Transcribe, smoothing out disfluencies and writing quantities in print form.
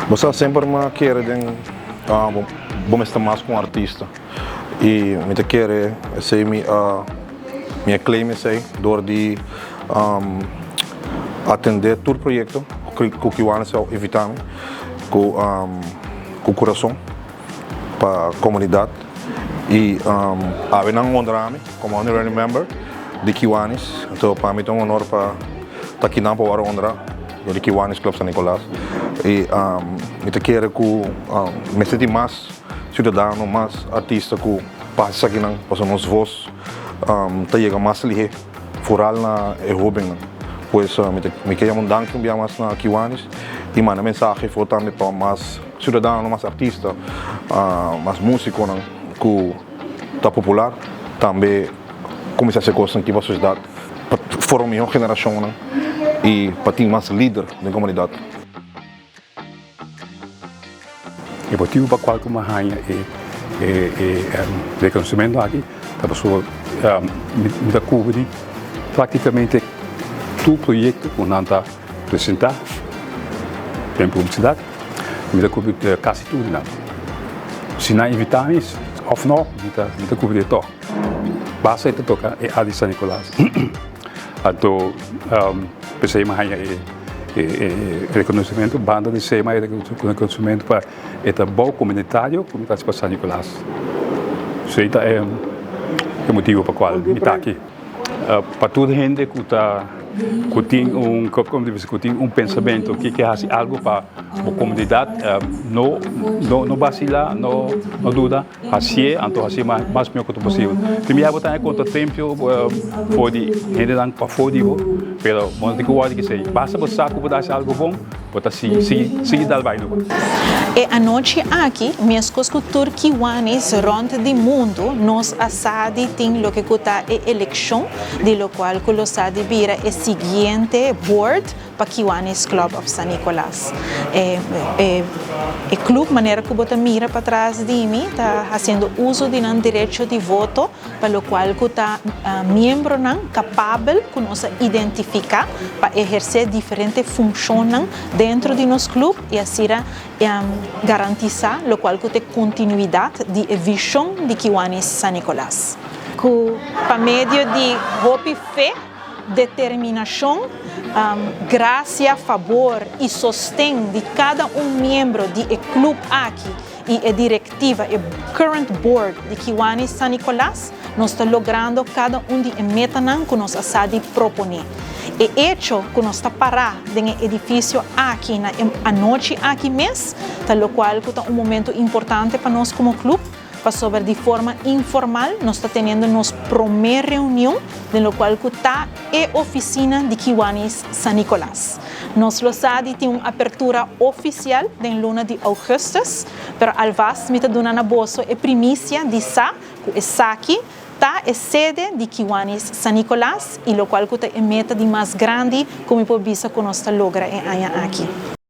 Bo sa semper mi a kere den bo mester mas ku un artista i mi ta kere esei mi a mi a claim esei dor di atende tur proyekto ku Kiwanis a invita mi ku ku kurason pa komunidat i awe nan honra mi komo honorary member di Kiwanis anto pa mi ta un honor pa ta kinan pa wòrdu honra dor di Kiwanis Club San Nicolas i mi ta kere ku mester tin mas siudadano mas artista ku pa hasi esakinan pasobra nos vos ta yega mas lihé foral na e hóbennan pues mi ke yama un danki un bia mas na Kiwanis i manda mensahe for tambe pa mas Ciudadano, mas artista, mas musiconan cu ta popular tambe cuminsa haci cosnan aki pa sociedad pa forma miho generacionnan y pa tin mas lider den comunidad. E motibu pa cual cu mi a haña e e reconocimento aki ta pasobra mi ta cubri practicamente tur proyecto cu nan ta presenta den publicidad. Mi ta cubri casi tur di nan. Si nan invita mi of no, mi ta mi ta cubri e tok. Basta e ta toca e Adi San Nicolas. Anto p'esei mi a haña e e reconocimento. Banda di esei mi a haña reconocimento pa e trabou comunitario cu mi ta haci pa San Nicolas. Esei ta e motibo pa cual mi ta aki. Pa tur hende ku ta ku tin un komo di bisa ku tin un pensamentu ke ke hasi algu pa bo komunidat no no no basila no no duda hasié anto hasié mas mihó ku ta posibel. Tin biaha bo ta haña kontratempu for di hendenan pafó di bo pero bo no tin ku wòri di esei basta bo sa ku bo ta hasi algu bon. Bo ta sigui, sigui, sigui dal bai noba. E anochi aki, meskos ku tur Kiwanis rònt di mundu, nos a sa di tin loke ku ta e elekshon, di lokual ku lo sa di bira e siguiente board pa Kiwanis Club of San Nicolas. E e club, manera ku bo ta mira patras di mi, ta hasiendo uso di nan derecho di voto pa lokual ku ta miembronan kapabel ku nos a identifiká pa ehersé diferente funshonnan dentro di nos klup i asina garantisá lokual ku ta e kontinuidat di e vishon di Kiwanis San Nicolas. Ku pa medio di hopi fe, determinashon, grasia, fabor i sosten di kada un miembro di e klup aki, y e directiva, e current board di Kiwanis San Nicolas, nos ta logrando cada un di e metanan cu nos a sa di propone. E hecho cu nos ta para den e edificio aki na e anochi aki mes, ta locual cu ta un momento importante pa nos como club, pasobra di forma informal nos ta teniendo nos prome reunion den locual cu ta e oficina di Kiwanis San Nicolas. Nos lo sa di tin un apertura oficial den luna di augustus, pero alvast mi ta duna na boso e primicia di sa cu esaki ta e sede di Kiwanis San Nicolas y locual cu ta e meta di mas grandi cu mi por bisa cu nos ta logra e aña aki.